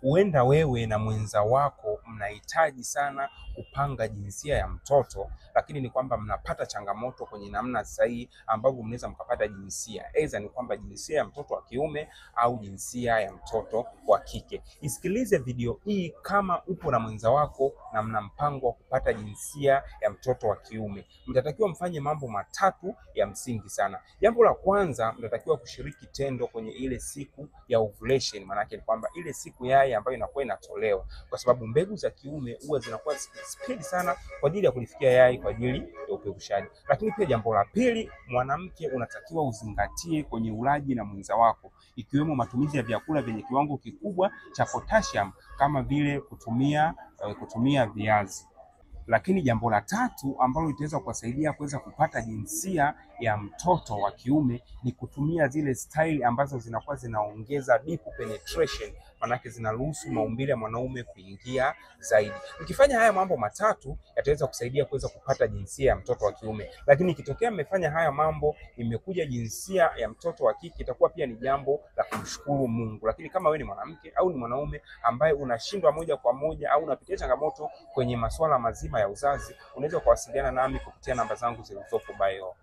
Huenda wewe na mwenza wako mnahitaji sana kupanga jinsia ya mtoto, lakini ni kwamba mnapata changamoto kwenye namna sahihi ambavyo mnaweza mkapata jinsia. Aidha ni kwamba jinsia ya mtoto wa kiume au jinsia ya mtoto wa kike. Isikilize video hii kama upo na mwenza wako na mna mpango wa kupata jinsia ya mtoto wa kiume. Mtatakiwa mfanye mambo matatu ya msingi sana. Jambo la kwanza, mtatakiwa kushiriki tendo kwenye ile siku ya ovulation. Maana yake ni kwamba ile siku yai ambayo inakuwa inatolewa, kwa sababu mbegu za kiume huwa zinakuwa speed sana kwa ajili ya kulifikia yai kwa ajili ya upevushaji. Lakini pia jambo la pili, mwanamke unatakiwa uzingatie kwenye ulaji na mwenza wako, ikiwemo matumizi ya vyakula vyenye kiwango kikubwa cha potassium kama vile kutumia viazi. Lakini jambo la tatu ambalo litaweza kuwasaidia kuweza kupata jinsia ya mtoto wa kiume ni kutumia zile style ambazo zinakuwa zinaongeza deep penetration, manake zinaruhusu maumbile ya mwanaume kuingia zaidi. Mkifanya haya mambo matatu yataweza kusaidia kuweza kupata jinsia ya mtoto wa kiume. Lakini ikitokea mmefanya haya mambo, imekuja jinsia ya mtoto wa kike, itakuwa pia ni jambo la kumshukuru Mungu. Lakini kama wewe ni mwanamke au ni mwanaume ambaye unashindwa moja kwa moja au unapitia changamoto kwenye masuala mazima ya uzazi, unaweza kuwasiliana nami kupitia namba zangu zilizopo bio.